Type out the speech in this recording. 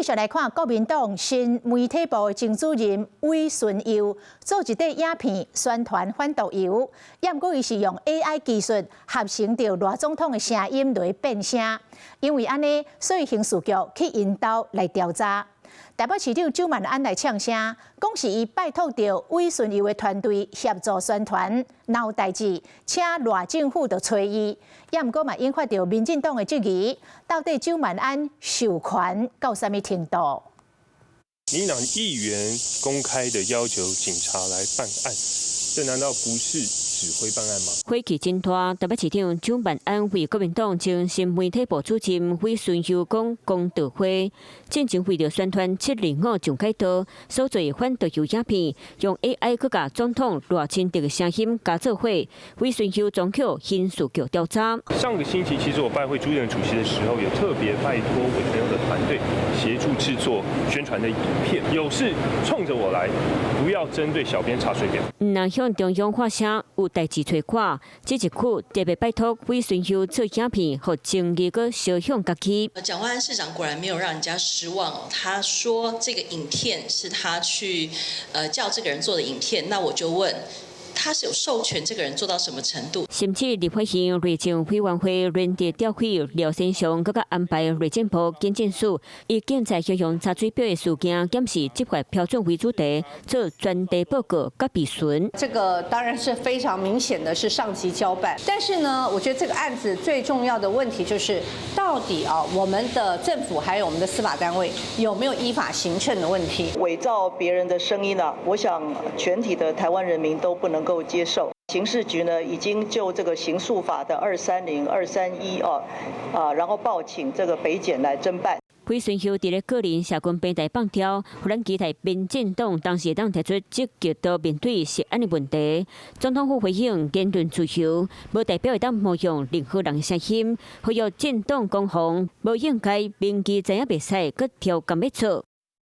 繼續來看國民黨新媒體部的前主任韋純佑做一塊影片宣傳反毒油，也毋過伊是用 AI 技術合成著賴總統的聲音來變聲，因為按呢，所以刑事局去𪜶兜來調查。台北市長蔣萬安來嗆聲，講是伊拜託著韋純佑的團隊協助宣傳，若有代誌，請賴政府就揣伊。也毋過嘛引發著民進黨的質疑，到底蔣萬安授權到啥物程度？民進黨議員公開的要求警察來辦案，這難道不是指揮辦案嗎？火氣真大，台北市長蔣萬安為國民黨前新媒體部主任韋純佑講公道話，進前為著宣傳705上凱道所做反毒油影片，用 AI 閣共總統賴清德的聲音加做伙，韋純佑遭刑事局調查。上個星期，其實我拜會朱立倫主席的時候，也特別拜託韋純佑的團隊協助製作宣傳的影片，有事衝着我來，不要針對小編查水表。毋但向中央發聲，有代誌揣我，這一句特別拜託韋純佑做影片，予爭議閣燒向家己。蔣萬安市長果然沒有讓人家失望哦，他說這個影片是他去叫這個人做的影片，那我就問，他是有授權這個人做到什麼程度？甚至立法院內政委員會輪值調委廖先祥，閣安排內政部檢政署以警察形容查水表的事件檢視執法標準為主題，做專題報告佮備詢。這個當然是非常明顯的是上級交辦，但是呢，我覺得這個案子最重要的問題就是，到底啊，我們的政府還有我們的司法單位有沒有依法行政的問題？偽造別人的聲音啊，我想全體的台灣人民都不能夠接受。刑事局呢，已經就這個刑訴法的230、231哦，啊，然後報請這個北檢來偵辦。韋純佑佇咧個人社群平台放刁，予咱期待民進黨當時會當提出積極的面對食安的問題。總統府回應言論自由，無代表會當冒用任何人的聲音，呼籲政黨攻防，無應該明記知影袂使，閣調工欲錯。